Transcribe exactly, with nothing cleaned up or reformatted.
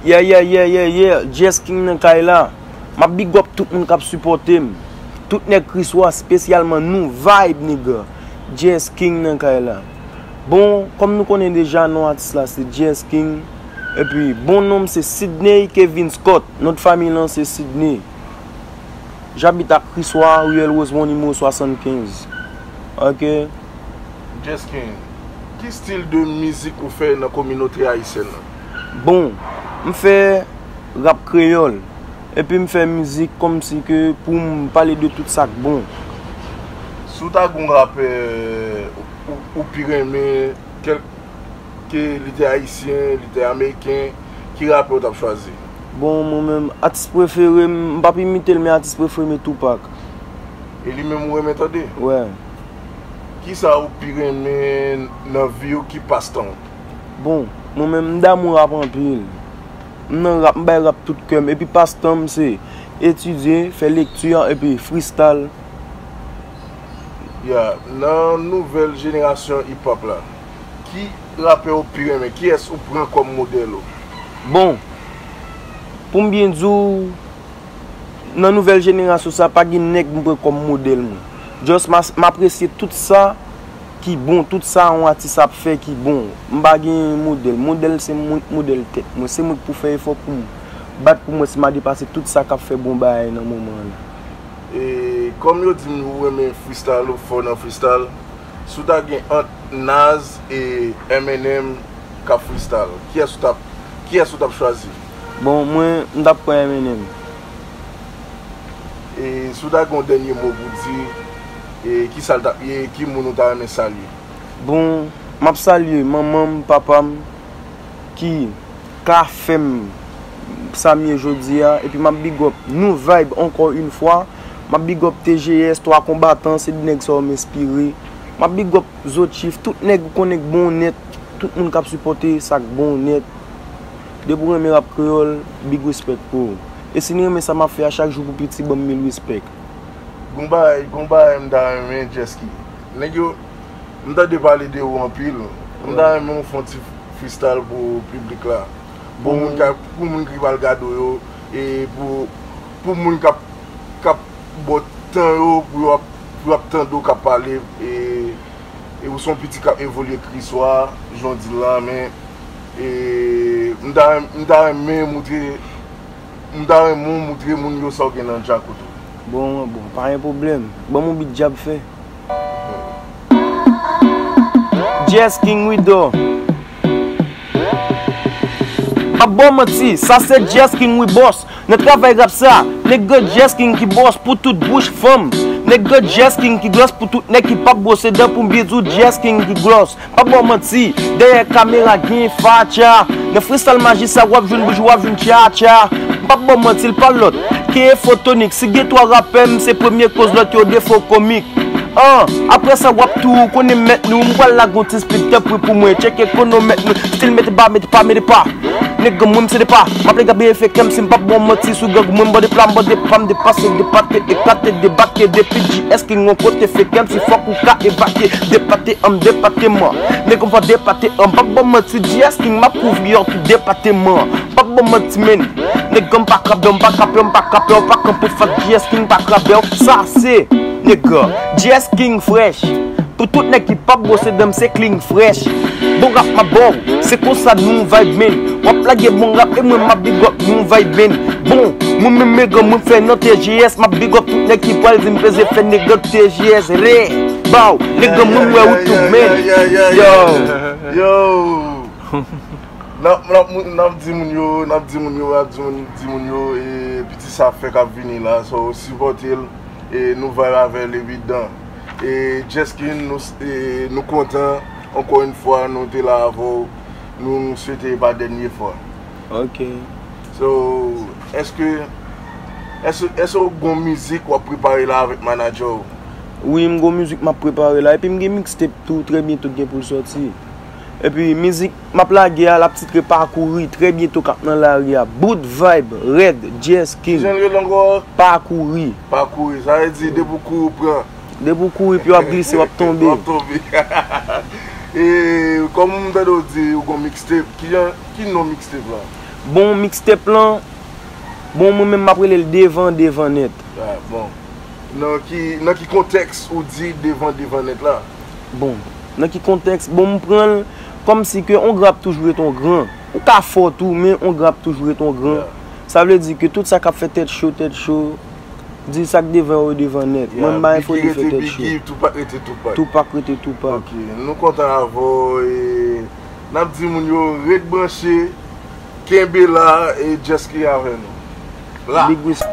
Yeah, yeah, yeah, yeah, yeah. Jess King nan kay la. M ap big up tout moun k ap sipòte m. Tout nèg Kriswa, espesyalman Nou Vibe, nigga. Jess King nan kay la. Bon, kòm nou konnen deja, non atis la se Jess King. Epi, bon non m se Sidney Kevin Scott. Non famiy lan se Sidney. J'habite à Kriswa, riyèl Rosemont, nimewo swasannkenz. Ok. Jess King, ki stil de mizik ou fè nan kominote ayisyèn nan? Bon, m fè rap kreyòl. Epi m fè mizik kòmsi ke pou m pale de tout sa k bon. Si w ta gon rapè ou, ou pi renmen, kèl ke li te ayisyen, li te ameriken, ki rapè w t ap chwazi? Bon, mwen menm, atis prefere m, m p ap imite l, men atis prefere m e Tupac. E li menm ou renmen tande? Wè. Kisa ou pi renmen nan vi w ki pastan w? Bon, mwen menm m damou rap anpil. M nan rap, m bay rap tout kè m. Epi pastan m se etidye, fè lekti, epi freestyle. Ya, nan nouvèl jenerasyon hip hop la, ki rapè ou pi renmen? Kiyès ou pran kòm modèl ou? Bon, pou m byen di w, nan nouvèl jenerasyon sa, pa gen nèg m pran kòm modèl mwen. Just m apresye tout sa ki bon, tout sa yon atis ap fè ki bon. M pa gen modèl. Modèl se mwen k modèl tèt mwen. Se mwen k pou fè efò pou m bat pou mwen si m a depase tout sa k ap fè bon bagay nan moman an la. E kòm yo di m ou renmen freestyle, ou fò nan freestyle, si w ta gen ant Nas e Eminem k ap freestyle, kiyès ou t ap, kiyès ou t ap chwazi? Bon, mwen, m t ap pran Eminem. E si w ta gen yon dènye mo pou di, e kisa l t ap ye, ki moun ou ta renmen salye? Bon, m ap salye manman m, papa m, ki ka fè m sa m ye jodi a, epi m ap big up Nou Vibe ankò yon fwa, m ap big up T G S, Twa Konbatan, se de nèg sa yo m enspire, m ap big up Zo Chief, tout nèg ou konnen k bon nèt, tout moun k ap sipòte sa k bon nèt. Depi w renmen rap kreyòl, big respect pou ou. E si n renmen sa m ap fè a chak jou pou piti, ban m mil respect. Gon bagay, gon bagay m ta renmen Jesky. Nèg yo, m tande pale de ou anpil. M ta renmen w fè yon ti freestyle pou piblik la. Pou moun k ap, pou moun ki pral gade w yo, e pou, pou moun k ap, k ap ba w tan yo, pou yo ap, pou yo ap tande w k ap pale, e, e ou se yon piti k ap evolye Kriswa, jan w di l la, men, e, m ta, m ta renmen moutre, m ta renmen w moutre moun yo sa w gen nan djakout ou. Bon, bon, pa gen pwoblèm. Ban m yon bit djab fè. Jesky Widor. M ap ba w manti, sa se Jesky wi bòs. Nan travay rap sa, nèg Jesky ki bòs pou tout bouch fanm. Nèg Jesky ki glòs pou tout nèg ki p ap bwose dan pou m byen di w Jesky ki glòs. M p ap ba w manti, dèyè kamera gen fatya. Nan freestyle majistra w ap jwenn bouch, w ap jwenn tchatcha. M p ap ba w manti, l pa lòt ke Fotonik. Si gen twa rapè, m se premye koz lòt yo defo komik. An, apre sa w ap tou konnen mèt nou. M pral lage yon ti spit tanpri pou mwen tcheke konomèt nou. Stil mete ba, mete pa, mete pa. Nèg mwen m se depa. M ap lage ap fè kè m si m p ap ba w manti sou gang mwen. M bò de pla, m bò de pa, m depase, depate, eklate, debake. Depi Jesky yon kote fè kè m si fòk ou ka evakye. Depate an m depateman. Nèg m fò depate an. M p ap ba w manti Jesky m ap kouvri an tout depateman. M p ap ba w manti menn. Nèg m pa ka bè w, m pa ka pè w, m pa ka pè w, pa kanpe fas Jesky m pa ka bè w. Sa se nèg Jesky frèch. Pou tout nèg ki p ap bwose dan m se clean fresh. Bon rap m ap ba w, se konsa nou vibe menn. W ap lage bon rap e mwen m ap big up nou vibe menn. Bon, mwen menm nèg mwen fè nan T G S, m ap big up tout nèg ki pral di m peze fè nèg T G S re. Baw, nèg mwen m wè ou tou menn. Yo. Yo. N ap, n ap, n ap di moun yo, n ap di moun yo, n ap di moun, di moun yo, e, piti sa fèk ap vini la, so, sipòte l, e, nou vibe avè l evidan. E, Jesky, nou, e, nou kontan, ankò yon fwa, nou te la avè w, nou, nou swete e pa dènye fwa. Ok. So, èske, èske, èske w gon mizik w ap prepare la avèk manadjè w? Wi, m gon mizik m ap prepare la, epi m gen mixtape tou, trè byento k gen pou l sòti. Epi mizik m ap lage a, l ap titre Pakouri, trè byento k ap nan lari a. Bout vibe, rèd, Jesky. Kijan l rele ankò? Pakouri. Pakouri, sa vle di depi w kouri w pran. Depi w kouri, pye w ap glise, w ap tonbe. W ap tonbe. E kòm m tande w di ou gon mixtape, ki jan, ki non mixtape la? Bon, mixtape lan, bon, mwen menm m ap rele l Devan Devan Nèt. Ah, bon. Nan ki, nan ki kontèks ou di Devan Devan Nèt la? Bon, nan ki kontèks? Bon, m pran l kòmsi ke on gran ap toujou ret on gran. Ou ka fò tou, men on gran ap toujou ret on gran. Sa vle di ke tout sa k ap fè tèt cho, tèt cho, di sa k devan yo devan nèt. Mwen, m pa gen fo de fè tèt cho. Tupac rete Tupac. Tupac rete Tupac. Ok, nou kontan avè w e n ap di moun yo ret branche, kenbe la e just ki avè nou. La. Big respect.